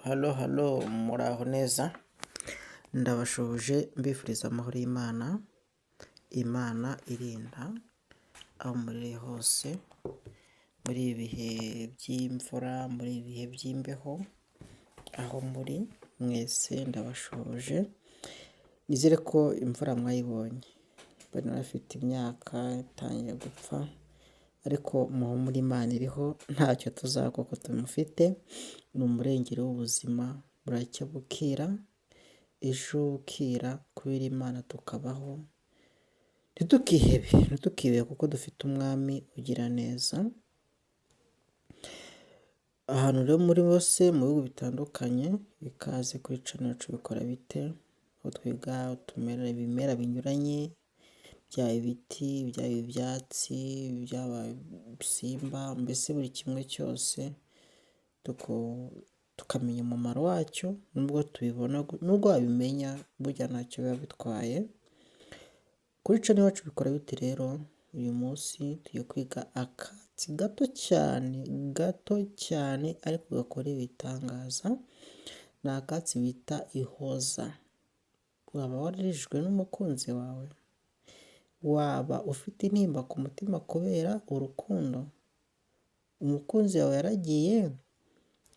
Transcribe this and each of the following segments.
Halo halo, muraho neza, ndabasuhuje mbifuriza amahoro y'Imana, Imana irinda aho muri hose, muri ibi bihe by'imvura, muri ibi bihe by'imbeho, aho muri mwese ndabasuhuje, nizere ko imvura mwayibonye, mbona bafite imyaka itangiye gupfa, ariko muhumure Imana iriho ntacyo tuzaba kuko tumufite, ni umurengero w'ubuzima, buracya bukira, ejo bukira kubera Imana tukabaho, ntitukihebe, ntitukihebe kuko dufite umwami ugira neza. Ahantu rero muri bose mu bihugu bitandukanye, ikaze kuri channel yacu Bikora Bite, aho twiga ibimera binyuranye, byaba ibiti, byaba ibyatsi, byaba ibisimba, mbese buri kimwe cyose tukamenya umumaro wacyo, nubwo tubibona, nubwo wabimenya burya ntacyo biba bitwaye. Kuri channel yacu Bikora Bite rero, uyu munsi tugiye kwiga akatsi gato cyane, gato cyane ariko gakora ibitangaza, ni akatsi bita ihoza. Waba wararijijwe n'umukunzi wawe? Waba ufite intimba ku mutima kubera urukundo? Umukunzi wawe yaragiye,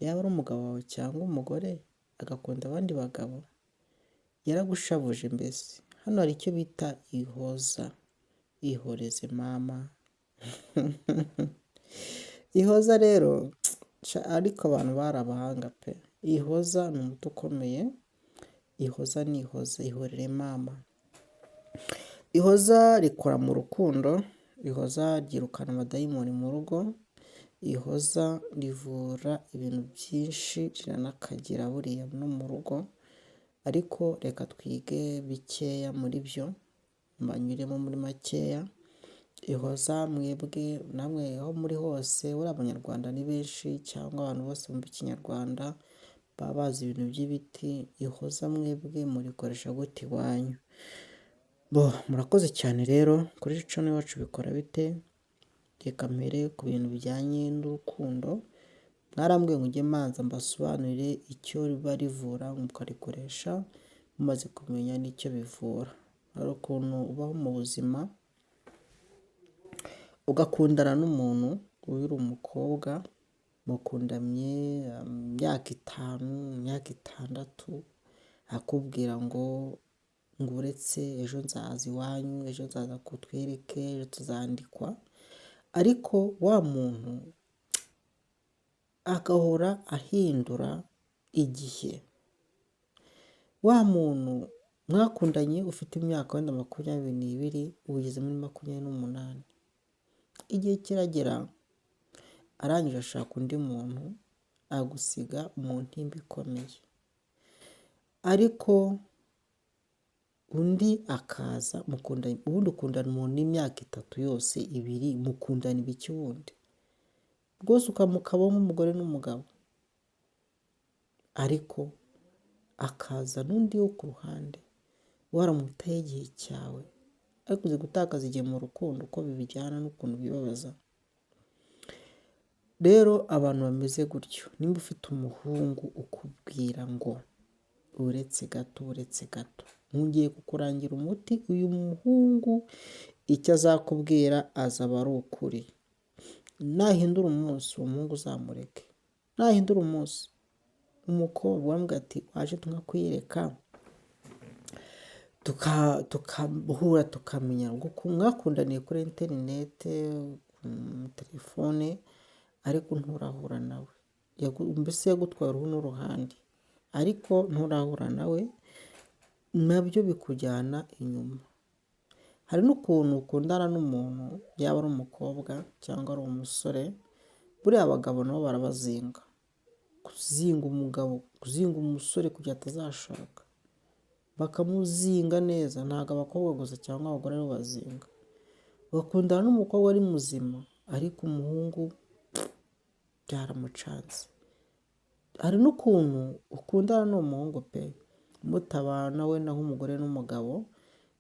yaba ari umugabo wawe cyangwa umugore, agakunda abandi bagabo? Yaragushavuje mbese? Hano hari icyo bita ihoza, ihoreze mama. Ihoza rero, ariko abantu bari abahanga pe! Ihoza ni umuti ukomeye, ihoza ni ihoza, ihorere mama. Ihoza rikora mu rukundo, ihoza ryirukana amadayimoni mu rugo, ihoza rivura ibintu byinshi, riranakagira buriya no mu rugo, ariko reka twige bikeya muri byo, mbanyuremo muri makeya. Ihoza mwebwe namwe aho muri hose, buriya Abanyarwanda ni benshi cyangwa abantu bose bumva Ikinyarwanda, baba bazi ibintu by'ibiti, ihoza mwebwe murikoresha gute iwanyu? Bo murakoze cyane rero, kuri channel iwacu Bikora Bite, reka mpere ku bintu bijyanye n'urukundo, mwarambwiye ngo njye mbanza mbasobanurire icyo riba rivura mukarikoresha, mumaze kumenya n'icyo bivura. Hari ukuntu ubaho mu buzima, ugakundana n'umuntu, uri umukobwa, mukundanye imyaka 5, imyaka 6, akubwira ngo uretse ejo nzaza iwanyu, ejo nzaza kutwereke, ejo tuzandikwa, ariko wa muntu agahora ahindura igihe. Wa muntu mwakundanye ufite imyaka wenda 22, ubu ugeze muri 28. Igihe kiragera arangije ashaka undi muntu, agusiga mu ntimba ikomeye. Ariko undi akaza mukundanye, ubundi ukundana umuntu n'imyaka 3 yose, 2, mukundana ibiki wundi? Rwose ukamukabaho nk'umugore n'umugabo. Ariko akaza n'undi wo ku ruhande, waramutaye igihe cyawe, ariko uzi gutakaza igihe mu rukundo uko bibijyana n'ukuntu bibabaza. Rero abantu bameze gutyo, nimba ufite umuhungu ukubwira ngo uretse gato, uretse gato, ngiye kukurangira umuti, uyu muhungu icyo azakubwira azaba ari ukuri. Nahindura umunsi, uwo muhungu uzamureke. Nahindura umunsi, umukobwa uramubwira ati waje nkakwiyereka, tukahura tukamenya, mwakundaniye kuri interinete, telefone, ariko nturahura nawe. Mbese yagutwaye uruhu n'uruhande, ariko nturahura nawe, nabyo bikujyana inyuma. Hari n'ukuntu ukundana n'umuntu, yaba ari umukobwa cyangwa ari umusore, buriya abagabo nabo barabazinga. Kuzinga umugabo, kuzinga umusore kugira atazashaka, bakamuzinga neza, ntabwo abakobwa gusa cyangwa abagore aribo bazinga. Ugakundana n'umukobwa ari muzima, ariko umuhungu byaramucanze. Hari n'ukuntu ukundana n'uwo muhungu pe, mutabana wenda nk'umugore n'umugabo,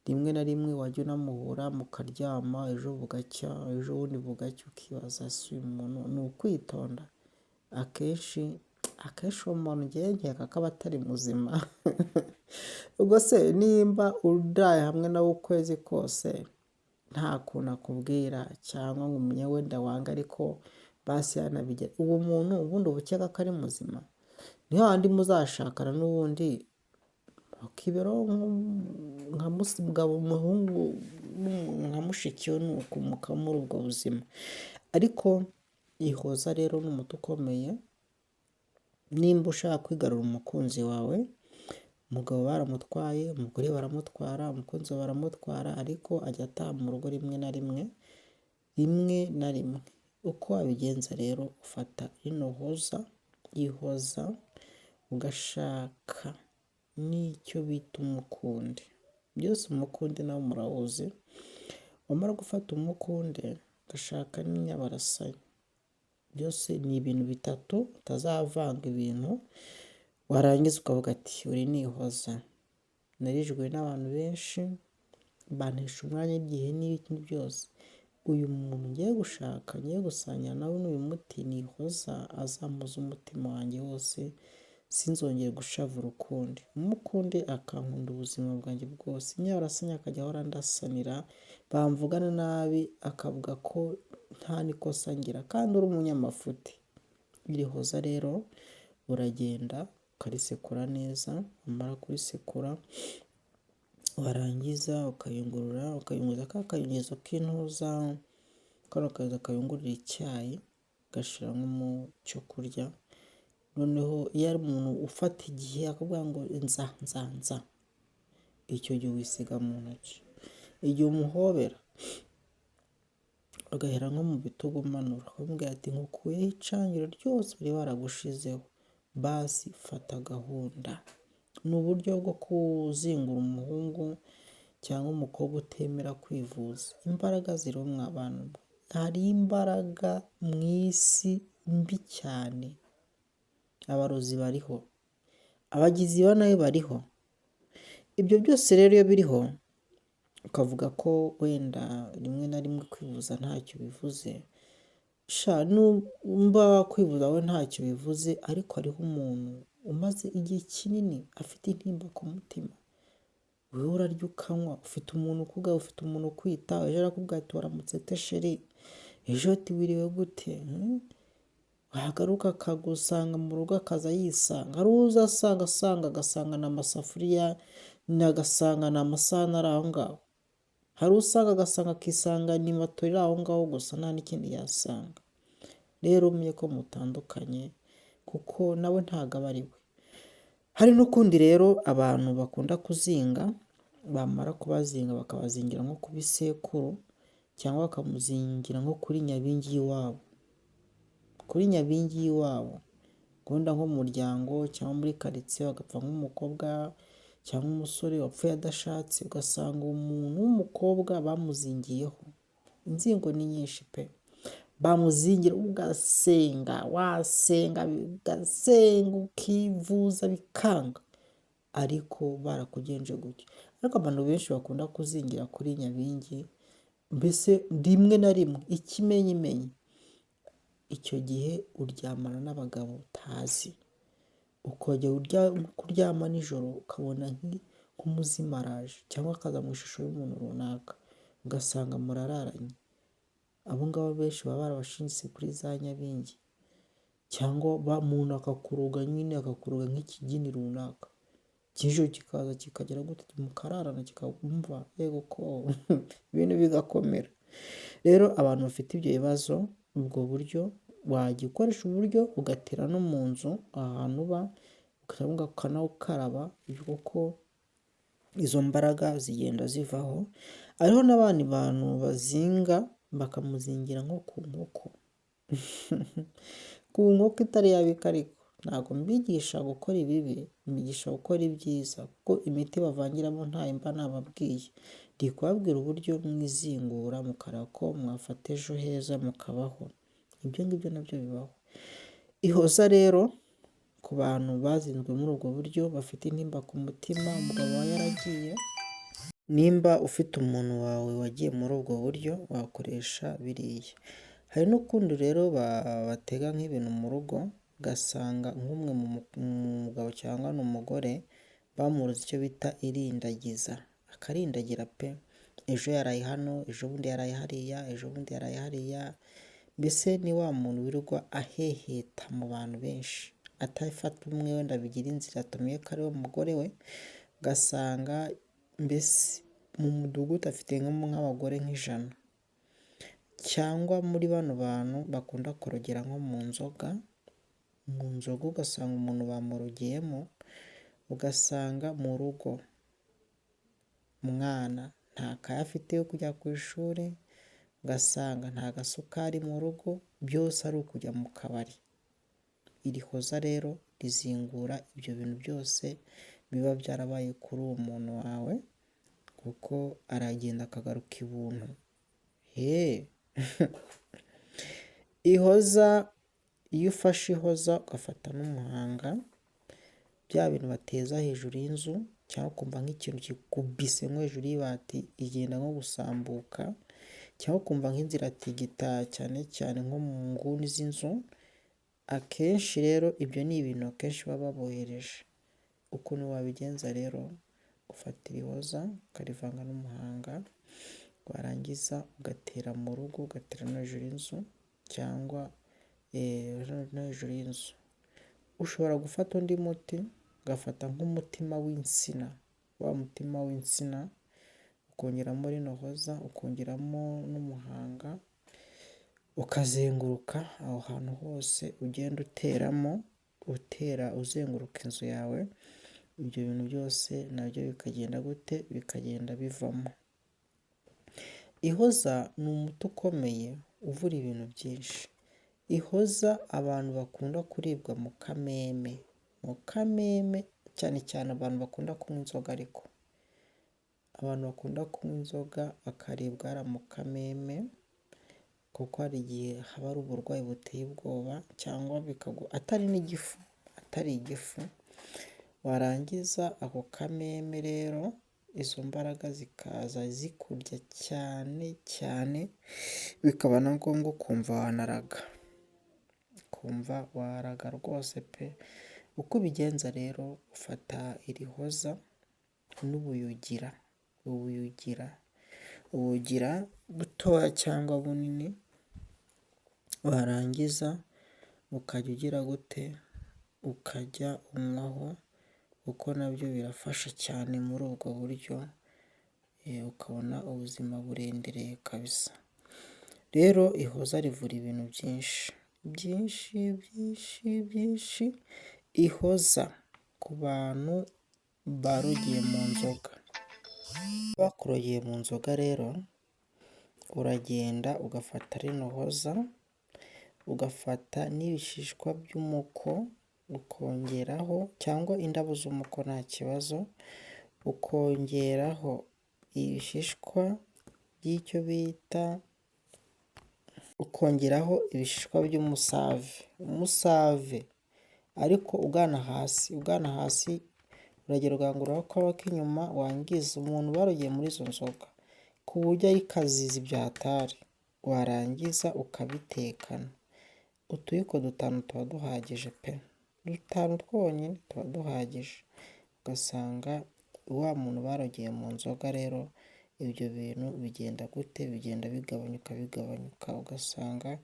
rimwe na rimwe wajya unamuhura mukaryama, ejo bugacya, ejo bundi bugacya, ukibaza si uyu muntu ni ukwitonda. Akenshi Akenshi uwo muntu ngewe nkeka ko aba atari muzima. Ubwo se nimba uraye hamwe nawe ukwezi kose nta kuntu akubwira cyangwa ngo umenye wenda wanga ariko basi yanabigira, uwo muntu ubundi uba ukeka ko ari muzima? Ni hahandi muzashakana n'ubundi ukiberaho nka mugabo, umuhungu nka mushiki we, nuko mukaba muri ubwo buzima. Ariko ihoza rero ni umuti ukomeye, nimba ushaka kwigarurira umukunzi wawe, umugabo baramutwaye, umugore baramutwara, umukunzi wawe baramutwara, ariko ajya ataha mu rugo rimwe na rimwe, rimwe na rimwe. Uko wabigenza rero, ufata rino hoza, ihoza, ugashaka n'icyo bita umukundi, byose umukundi nawo murawuzi, wamara gufata umukunde ugashaka n'inyabarasanya, byose ni ibintu bitatu utazavanga ibintu, warangiza ukavuga ati uri ni ihoza, narijwe n'abantu benshi, bantesha umwanya igihe n'ibindi byose, uyu muntu ngiye gushaka, ngiye gusangira nawe n'uyu muti ni ihoza, azampoze umutima wanjye wose, sinzongere gushavura ukundi, umukunde akankunda ubuzima bwanjye bwose, inyabarasanya akajya ahora andasanira, bamvugana nabi akavuga ko nta n'ikosa ngira kandi uri umunyamafuti. Iri hoza rero uragenda ukarisekura neza, wamara kurisekura warangiza ukayungurura, ukayunguruza ka kayungizo k'intuza, kano kazi kayungurura icyayi, ugashyira nko mu cyo kurya, noneho iyo ari umuntu ufata igihe akavuga ngo nza nza nza, icyo gihe wisiga mu ntoki, igihe umuhobera ugahera nko mu bitugu umanura, ukamubwira ati nkukuyeho icangiro ryose bari baragushizeho, basi fata gahunda. Ni uburyo bwo kuzingura umuhungu cyangwa umukobwa utemera kwivuza. Imbaraga ziriho mwa bantu mwe, hari imbaraga mu isi mbi cyane, abarozi bariho, abagizi ba nabi bariho, ibyo byose rero iyo biriho ukavuga ko wenda rimwe na rimwe kwivuza ntacyo bivuze, sha numba kwivuza we ntacyo bivuze, ariko hariho umuntu umaze igihe kinini afite intimba ku mutima, wowe urarya ukanywa, ufite umuntu ukugaburira, ufite umuntu ukwitaho, ejo arakubwira ati waramutse ute chérie, ejo ati wiriwe gute, wagaruka akagusanga mu rugo akaza yisanga, hari uwo uza asanga asanga agasanga ni amasafuriya, agasanga ni amasahani ari aho ngaho, hari usanga agasanga akisanga ni matora iri aho ngaho gusa nta n'ikindi yasanga. Rero umenye ko mutandukanye kuko nawe ntabwo aba ari we. Hari n'ukundi rero abantu bakunda kuzinga, bamara kubazinga bakabazingira nko ku bisekuru cyangwa bakamuzingira nko kuri nyabingi y'iwabo, kuri nyabingi y'iwabo, wenda nko mu muryango cyangwa muri karitsiye bagapfa nk'umukobwa cyangwa umusore wapfuye adashatse, ugasanga uwo muntu w'umukobwa bamuzingiyeho, inzingo ni nyinshi pe, bamuzingira ugasenga, wasenga ugasenga ukivuza bikanga, ariko barakugenje gutyo. Ariko abantu benshi bakunda kuzingira kuri nyabingi, mbese rimwe na rimwe ikimenyimenyi, icyo gihe uryamana n'abagabo utazi, ukajya kuryama nijoro ukabona nk'umuzimu araje cyangwa akaza mu ishusho y'umuntu runaka, ugasanga murararanye. Abo ngabo benshi baba barabashinze kuri za nyabingi cyangwa umuntu akakuroga nyine akakuroga nk'ikigini runaka, cy'ijoro kikaza kikagera gute mukararana kikakumva yego ko ibintu bigakomera. Rero abantu bafite ibyo bibazo, ubwo buryo wajya ukoresha uburyo ugatera no mu nzu ahantu uba, ukanawukaraba kuko izo mbaraga zigenda zivaho. Hariho n'abandi bantu bazinga bakamuzingira nko ku nkoko, ku nkoko itari yabika ariko, ntabwo mbigisha gukora ibibi, mbigisha gukora ibyiza kuko imiti bavangiramo ntayo mba nababwiye. Ndi kubabwira uburyo mwizingura mukareba ko mwafata ejo heza mukabaho, ibyo ngibyo nabyo bibaho. Ihoza rero ku bantu bazinzwe muri ubwo buryo bafite intimba ku mutima, umugabo aba yaragiye, nimba ufite umuntu wawe wagiye muri ubwo buryo wakoresha biriya. Hari n'ukundi rero batega nk'ibintu mu rugo, Ugasanga nk'umwe mu mugabo cyangwa ni umugore bamuroze icyo bita irindagiza, akarindagira pe! Ejo yaraye hano, ejo bundi yaraye hariya, ejo bundi yaraye hariya, mbese ni wa muntu wirirwa aheheta mu bantu benshi, atafata umwe wenda bigire inzira atumenye ko ari we mugore we, ugasanga mbese mu mudugudu afite nk'abagore nk'ijana, cyangwa muri bano bantu bakunda kurogera nko mu nzoga, mu nzoga ugasanga umuntu bamurogeyemo, ugasanga mu rugo umwana nta kaye afite yo kujya ku ishuri, ugasanga nta gasukari mu rugo, byose ari ukujya mu kabari. Iri hoza rero rizingura ibyo bintu byose biba byarabaye kuri uwo muntu wawe, kuko aragenda akagaruka ibuntu. Ihoza, iyo ufashe ihoza ugafata n'umuhanga, bya bintu bateza hejuru y'inzu, cyangwa ukumva nk'ikintu kikubise nko hejuru y'ibati igenda nko gusambuka, cyangwa ukumva nk'inzu iratigita cyane cyane nko mu nguni z'inzu, akenshi rero ibyo ni ibintu akenshi baba babohereje. Ukuntu wabigenza rero, ufata irihoza ukarivanga n'umuhanga, warangiza ugatera mu rugo, ugatera no hejuru y'inzu cyangwa no hejuru y'inzu. Ushobora gufata undi muti, ugafata nk'umutima w'insina, wa mutima w'insina ukongeramo rino hoza, ukongeramo n'umuhanga, ukazenguruka aho hantu hose ugenda uteramo, utera uzenguruka inzu yawe, ibyo bintu byose nabyo bikagenda gute? Bikagenda bivamo. Ihoza ni umuti ukomeye uvura ibintu byinshi. Ihoza abantu bakunda kuribwa mu kameme, mu kameme cyane cyane abantu bakunda kunywa inzoga ariko, abantu bakunda kunywa inzoga bakaribwa hariya mu kameme, kuko hari igihe haba hari uburwayi buteye ubwoba cyangwa atari n'igifu, atari igifu, warangiza ako kameme rero izo mbaraga zikaza zikurya cyane cyane, bikaba na ngombwa ukumva wanaraga, ukumva waraga rwose pe! Uko ubigenza rero, ufata iri hoza n'ubuyugira, ubuyugira, ubugira butoya cyangwa bunini, warangiza ukajya ugira gute? Ukajya unywaho, kuko nabyo birafasha cyane muri ubwo buryo, ukabona ubuzima burendereye kabisa. Rero ihoza rivura ibintu byinshi, byinshi, byinshi, byinshi, ihoza ku bantu barogeye mu nzoga. Bakurogeye mu nzoga rero, uragenda ugafata rino hoza, ugafata n'ibishishwa by'umuko ukongeraho, cyangwa indabo z'umuko nta kibazo, ukongeraho ibishishwa by'icyo bita, ukongeraho ibishishwa by'umusave, umusave ariko ugana hasi, ugana hasi uragera ugahanguraho akaba k'inyuma, wangiza umuntu barogeye muri izo nzoga, ku buryo ayikaziza ibya hatari, warangiza ukabitekana. Utuyiko dutanu tuba duhagije pe! Dutanu twonyine tuba duhagije, ugasanga wa muntu barogeye mu nzoga rero, ibyo bintu bigenda gute? Bigenda bigabanyuka bigabanyuka, ugasanga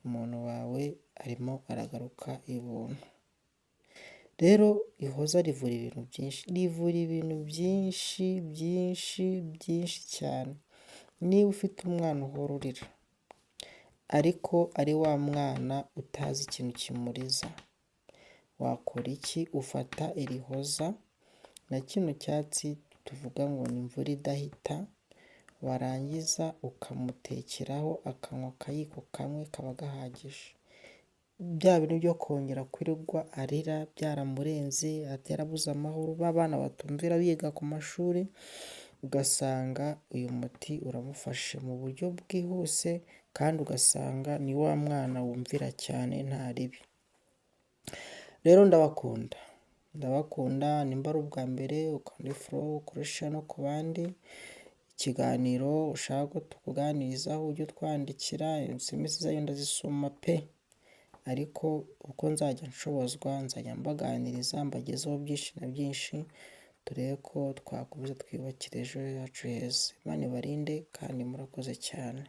umuntu wawe arimo aragaruka ibuntu. Rero ihoza rivura ibintu byinshi, rivura ibintu byinshi byinshi byinshi cyane. Niba ufite umwana uhora urira, ariko ari wa mwana utazi ikintu kimuriza, wakora iki? Ufata iri hoza na kino cyatsi tuvuga ngo ni imvura idahita, warangiza ukamutekeraho akanywa akayiko kamwe kaba gahagije. Bya bintu byo kongera kwirirwa arira byaramurenze, yarabuze amahoro, ba bana batumvira biga ku mashuri, ugasanga uyu muti uramufashe mu buryo bwihuse, kandi ugasanga ni wa mwana wumvira cyane nta ribi. Rero ndabakunda, ndabakunda, nimba ari ubwa mbere ukande follow, ukore share no ku bandi, ikiganiro ushaka ko tukuganirizaho ujye utwandikira, SMS zanyu ndazisoma pe! Ariko uko nzajya nshobozwa nzajya mbaganiriza, mbagezeho byinshi na byinshi, turebe ko twakomeza twiyubakira ejo hacu heza. Imana ibarinde kandi murakoze cyane.